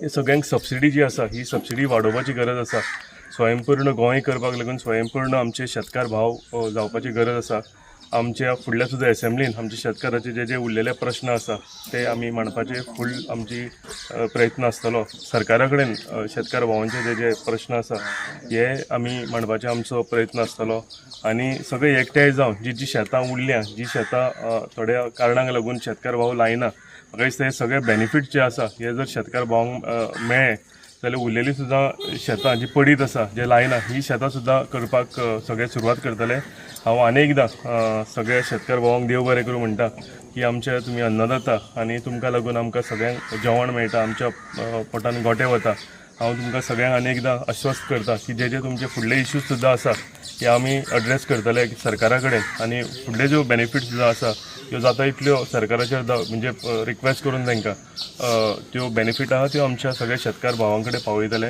हे सगळ्यांक सबसिडी जी आसा, ही सबसिडी वाडोवपाची गरज आसा. स्वयंपूर्ण गोंय करपाक लागून स्वयंपूर्ण आमचे शेतकार भाव जावपाची गरज आसा. आमच्या फुडल्या सुद्दां एसेंब्लीन आमच्या शेतकाराचे जे जे उरलेले प्रश्न आसा ते आमी मांडपाचे फूल आमची प्रयत्न आसतलो. सरकारा कडेन शेतकार भावांचे जे जे प्रश्न आसा हे आमी मांडपाचे आमचो प्रयत्न आसतलो. आनी सगळे एकठांय जावन जी जी शेतां उरल्या, जी शेतां थोड्या कारणांक लागून शेतकार भाव लायना, म्हाका दिसता हे सगळे बेनिफीट जे आसा हे जर शेतकार भावांक मेळ्ळे जाल्यार उरलेली सुद्दां शेतां जी पडीत आसा, जे लायना, ही शेतां सुद्दां करपाक सगळे सुरवात करतले. हांव आनी एकदां सगळ्या शेतकार भावांक देव बरें करूं म्हणटा की आमचे तुमी अन्नदाता आनी तुमकां लागून आमकां सगळ्यांक जेवण मेळटा, आमच्या पोटान गोटे वता. हांव तुमकां सगळ्यांक आनी एकदां आश्वस्त करता की जे जे तुमचे फुडले इश्यूज सुद्दां आसा हे आमी एड्रेस करतले सरकारा कडेन आनी फुडले ज्यो बेनिफीट सुद्दां आसा त्यो जाता इतल्यो सरकाराचेर म्हणजे रिक्वेस्ट करून तांकां त्यो बेनिफीट आहा त्यो आमच्या सगळ्या शेतकार भावां कडेन पावयतले.